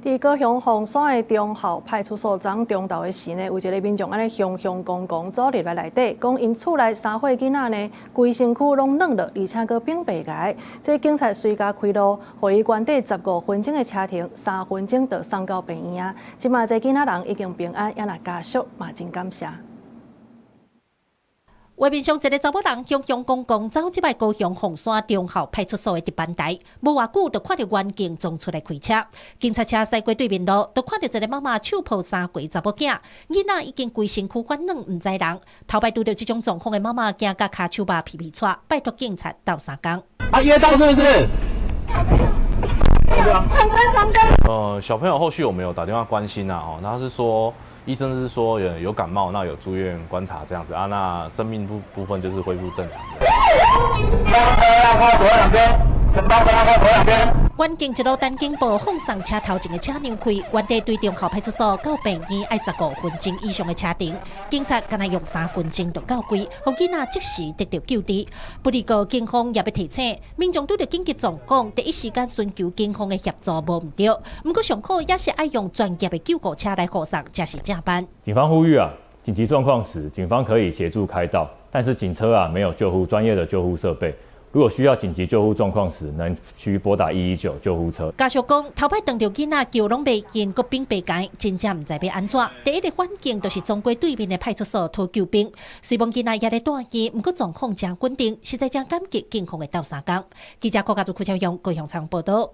佇高雄鳳山的忠孝派出所昨中晝的時呢，有一个民眾按呢雄雄戇戇走入來內底，講𪜶厝內三歲囡仔呢，規身軀攏軟落，而且閣反白臥。這警察隨共開路，予伊原地15分鐘的車程，3分鐘就送到病院啊！這馬這囡仔人已經平安，也若家屬嘛真感謝。畫面上一个查某人雄雄戇戇走入來高雄鳳山忠孝派出所的值班台，無偌久就看著員警衝出來開車，警察車駛過對面路，就看著一个媽媽手抱三歲查某囝，囡仔已經規身軀發軟，毋知人。頭擺拄著這種狀況的媽媽驚甲跤手肉皮皮掣，拜託警察鬥相共。啊，噎到是不是？小朋友後續我們有打電話關心啊，哦，他是說，醫生是說有感冒，那有住院觀察這樣子啊，那生命部分就是恢復正常。員警一路等警報放送車頭前的車讓開，原地對忠孝派出所到病院愛15分鐘以上的車程，警察干焦用3分鐘就到位，予囡仔即時得著救治。不過警方也欲提醒民眾拄著緊急狀況，第一時間尋求警方的協助無毋對，毋過上好也是愛用專業的救護車來護送，才是正範。警方呼籲啊，緊急狀況時，警方可以協助開道，但是警車啊沒有救護專業的救護設備。如果需要緊急救護狀況時，仍需撥打119救護車。家屬講，頭擺撞著囡仔救攏袂緊，閣反白臥，真正毋知欲按怎。第一个反應就是衝過對面的派出所討救兵。雖罔囡仔猶咧住院，毋過狀況誠穩定，實在誠感激警方的鬥相共。記者郭家祖、柯超勇高雄場報道。